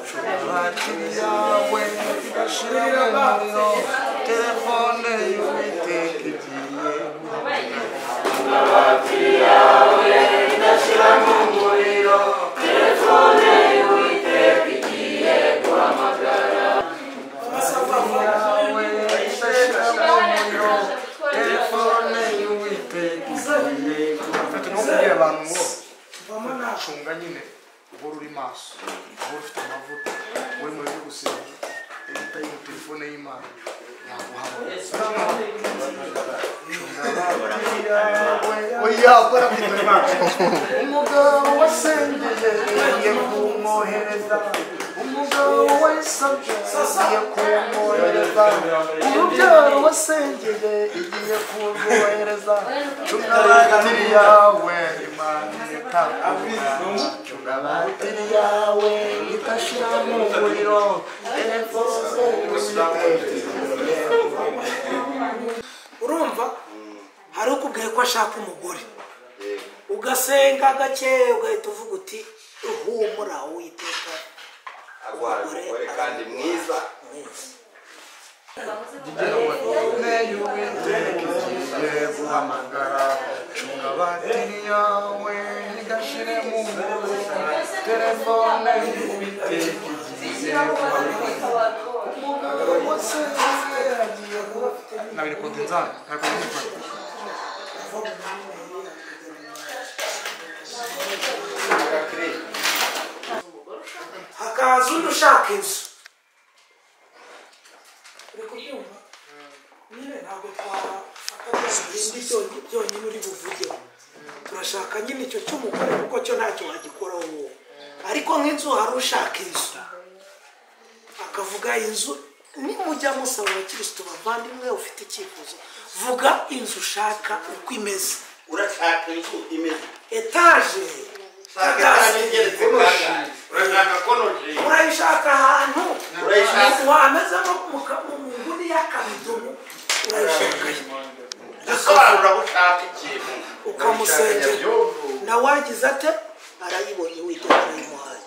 Cunga yawe idashira umuriro, telefone y'Uwiteka igiye yawe idashira umuriro, telefone y'Uwiteka igiye guhamagara. Yawe idashira umuriro, telefone y'Uwiteka igiye guhamagara. No kubwira abantu ngo cunga nyine, uhora uri maso, uhora ufite amavuta, uri mu byo gusenga, anytime telefone y'Imana yaguhamagara. Oya, barakwita Imana. Umugabo wasengeye agiye kumwohereza, umugabo wasabye agiye kumwohereza, urubyaro wasengeye igiye kurwohereza. Cunga batiri yawe Imana itakura, cunga batiri yawe itashira mu muriro, telefone. Urumva hari ukubwiye ko ashaka umugore, ugasenga gake ugahita uvuga uti uhumura Uwiteka agwaye kandi mwiza. Telefone y'Uwiteka igiye guhamagara, cunga batiri yawe igashire mu muriro, telefone y'Uwiteka igiye guhamagara. Umugabo wasengeye agiye guhamagara. Nabiri nzana. Hakaza undi ushaka inzu. Uri kubyumva? Nyine ntabwo twafata bya bindi byonyine uri buvugeho. Turashaka nyine icyo cy'umugore kuko cyo ntacyo wagikoraho wowe. Ariko nk'inzu hari ushaka inzu, akavuga inzu. Nimujya musaba abakirisitu bavandimwe ufite icyifuzo, vuga inzu ushaka uko imeze. Urashaka inzu imeze etaje, urayishaka ahantu wameze nko mu nguni y'akabidomo, urayishaka dusobanura ushaka ikintu ukamusengera, nawe wagize ate arayibonye, Uwiteka arayimuhaye.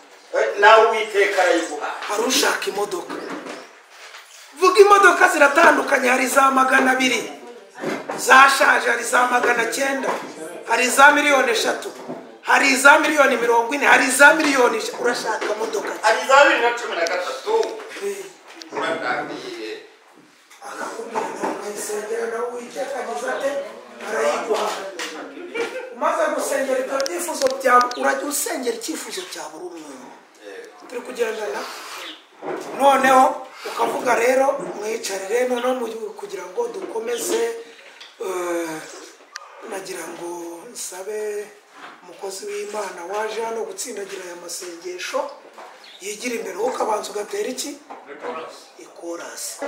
Nawe Uwiteka arayiguhaye. Hari ushaka imodoka, vuga imodoka ziratandukanye, hari za 200 zashaje, hari za 900, hari za 3,000,000, hari za 40,000,000, hari za miliyoni. Urashaka modoka hari za 2013 uratangiye akakubwira ukayisengera, nawe Uwiteka agize ate arayiguha. Umaze gusengera ibyo byifuzo byawe, urajya usengera icyifuzo cya buri umwe. Turi kugendana noneho ukavuga rero mwicarire noneho kugira ngo dukomeze. Nagira ngo nsabe umukozi w'Imana waje hano gutsindagira aya masengesho yigira imbere, wowe ukabanza ugatera iki ikorasi.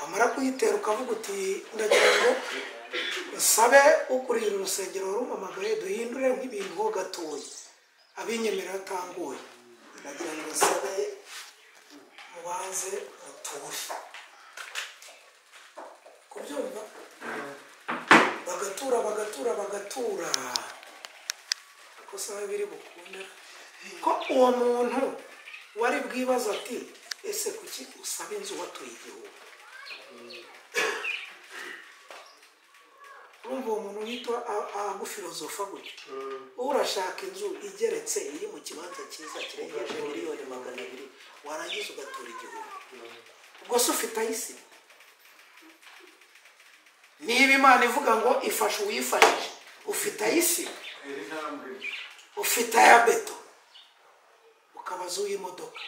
Wamara kuyitera ukavuga uti ndagira ngo nsabe ukurira urusengero rumpamagaye duhindure nk'ibintu ho gatoya, abinyemerera atanguye, ndagira ngo nsabe mubanze muture. Kubyumva bagatura bagatura bagatura, ko sabe biri bukunde ko uwo muntu wari bwibaza ati ese kuki usaba inzu watuye igihumbi? Urumva uwo muntu yitwa agufilozofa gutyo, urashaka inzu igeretse iri mu kibanza cyiza kirengeje 200,000,000, warangiza ugatura igihumbi, ubwo se ufite ayisi? Niba Imana ivuga ngo ifasha uwifashije, ufite ayisi, ufite aya beto, ukabaza uw'imodoka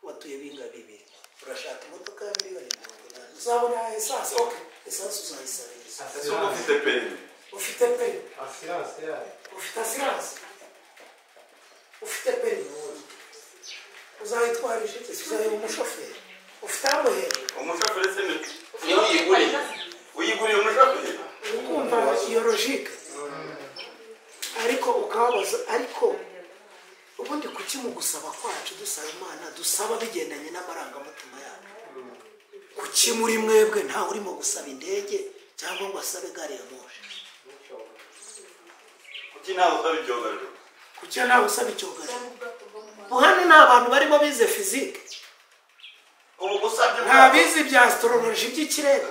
watuye binga bibiri, urashaka imodoka ya 80,000,000, uzabona esanse. Okay, esanse uzayisabiriza. Ufite peri, ufite peri, ufite asiranse, ufite peri, uzayitwarisha iki? Uzayiha umushoferi, ufite amuhera umushoferi se niyo uyiguriye, uyiguriye umushoferi. Ukumva iyo logique. Ariko ukababaza, ariko ubundi kuki mu gusaba kwacu dusaba Imana dusaba bigendanye n'amarangamutima yacu? Kuki muri mwebwe ntawe urimo gusaba indege cyangwa ngo asabe gari ya moshi? Kuki ntawe usaba icyogajuru? Kuki ntawe usaba icyogajuru? Hano ni abantu barimo bize physique, nta bize ibya astrology by'ikirere.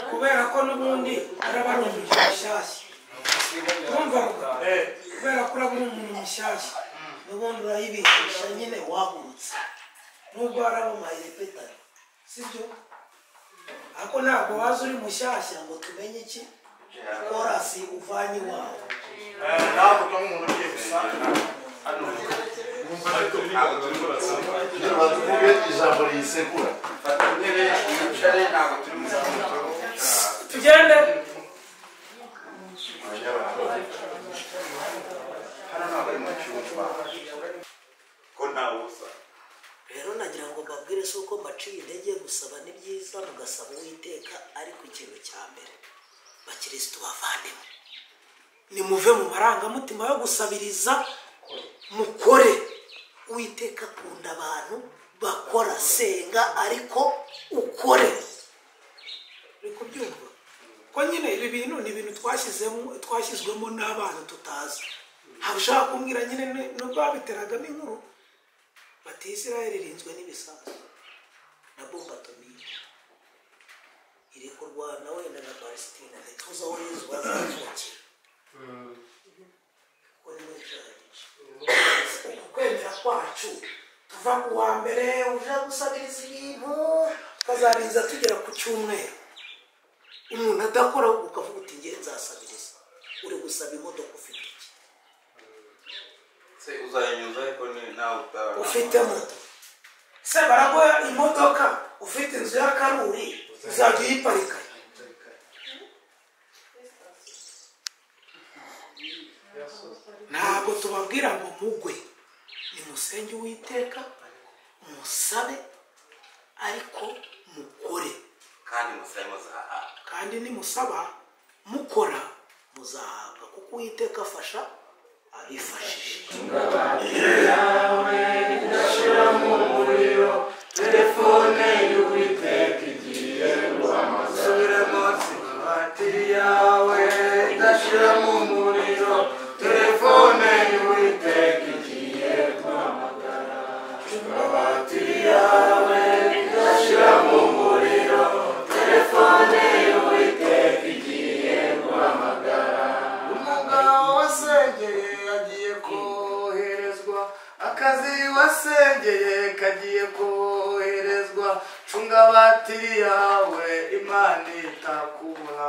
Kubera ko n'ubundi araba ari umuntu mushyashya, urumva kubera ko uraba uri umuntu mushyashya n'ubundi urayibikisha nyine wahurutse, nubwo warabumaye repetari, sibyo? Ariko ntabwo waza uri mushyashya ngo tumenye iki korasi uvanye iwawe. Ntabwo tuba umuntu ugiye gusa ijambo riyisekura. Fata intebe wicare, ntabwo turi mu tugende. Hano ntabwo ari mu cyumba ko ntawe usa. Rero nagira ngo mbabwire si uko mbaciye intege, gusaba ni byiza mugasaba Uwiteka, ariko ikintu cya mbere bakirisitu bavandimwe, nimuve mu marangamutima yo gusabiriza, mukore. Uwiteka akunda abantu bakora. Senga ariko ukore. Uri kubyumva ko nyine ibi bintu ni ibintu twashyizwemo n'abantu tutazi. Ntabwo ushaka kumbwira nyine nubwo babiteragamo inkuru bati Israel irinzwe n'ibisasu na bombe atomike, iri kurwana wenda na Palestina, ntituzi aho Yezu azazukira. Kuko niwe ijagije ukwemera kwacu, tuva ku wa mbere uje gusabiriza ibintu tukazarinza tugera ku cyumweru, umuntu adakora ukavuga uti ngiye nzasabiriza. Uri gusaba imodoka ufite iki? Se uzayinyuza ariko nawe ufite moto se baraguha imodoka, ufite inzu ya karuri uzajya uyiparika. Ntabwo tubabwira ngo mugwe, nimusenge Uwiteka musabe ariko mukore, kandi musabe muzahabwa, kandi nimusaba mukora muzahabwa, kuko Uwiteka afasha abifashije. Telefone y'Uwiteka igiye guhamagara, batiri yawe idashira mu muriro. Telefone y'Uwiteka igiye guhamagara, batiri yawe idashira mu muriro. Telefone y'Uwiteka igiye guhamagara. Umugabo wasengeye agiye koherezwa, akazi wasengeye kagiye koherezwa. Cunga batiri yawe Imana itakubura.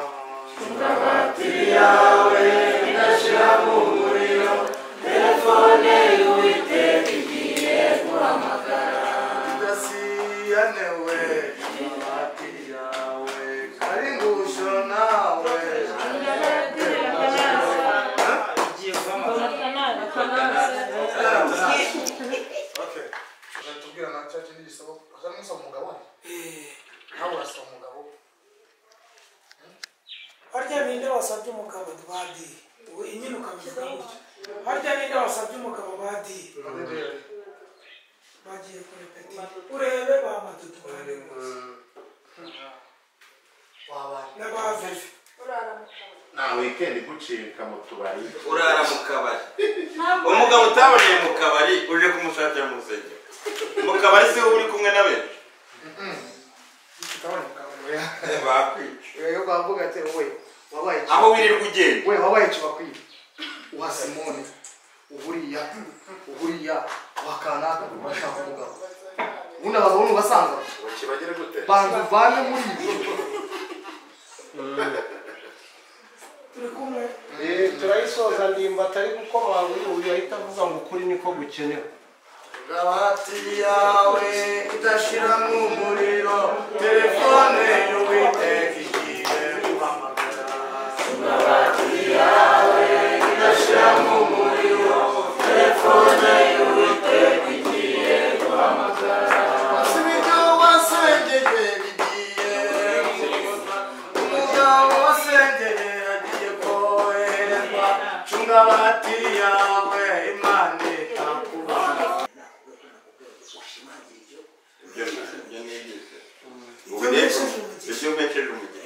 Cunga batiri yawe idashira mu muriro. Telefone y'Uwiteka igiye guhamagara. Idasiyanewe batiri yawe karingusho nawe. Okay. Tubwira na cya kindi gisaba azamusaba umugabo nawe urasaba umugabo. Harya ninde wasabye umugabo badi? Nyine ukabivuga gutyo. Harya ninde wasabye umugabo badi? Bagiye kurepeti urebe ba madudu bane bose n'abaveve. Nta weekend igucika mu tubari, urara mu kabari. Umugabo utaboneye mu kabari uje kumushakira mu rusengero. Mu kabari se uri kumwe na benshi bakwica. Bavuga ati wowe wabaye aho wirirwa ugenda, we wabaye kibakwiye uha Simoni uburiya uburiya wakanaka urashaka umugabo. Ubundi abagabo nubasanga kibagire gute? Banza uvane muri ibyo. Turi kumwe turayisoza ndimba atari gukomanga uyu ahita avuga ngo ukuri niko gukenewe. Gabati yawe idashira nk'umuriro, telefone y'Uwiteka igiye guhamagara. Gabati yawe idashira nk'umuriro, telefone y'Uwiteka igiye guhamagara. Ibyo wasengeye bigiye gukorwa, umugabo wasengeye agiye koherezwa. Cunga batiri yawe, Imana itakubona.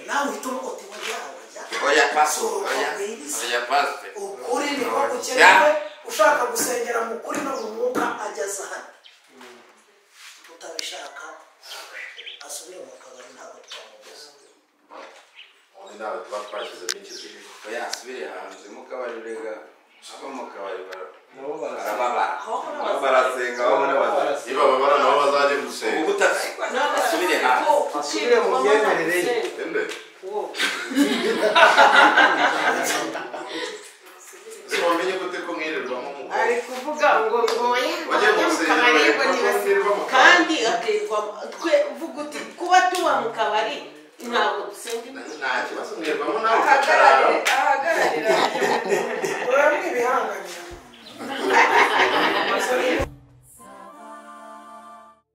Nawe uhita uti Oya pastor. Ukuri niko gukenewe. Ushaka gusengera mu kuri no mu mwuka ageze hano, utabishaka asubire mu kabari, ntabwo twamubuza. Ubundi ntabwo tuba twashyizemo ikiziriko. Oya asubire hanze mu kabari, rega abo mu kabari barababara, barasenga babona bati Niba babara nabo bazajye gusenga. Ubu asubire hanze, asubire mu myemerere ye. Ende ese wamenye gute ko mwirirwamo umukobwa? Ari kuvuga ngo oya, Wajya mu bajya mu rusengero, kabari ngo bareka ko ntibase mwirirwa mu kabari. Kandi akirirwa twe uvuga uti kuba tuba mu kabari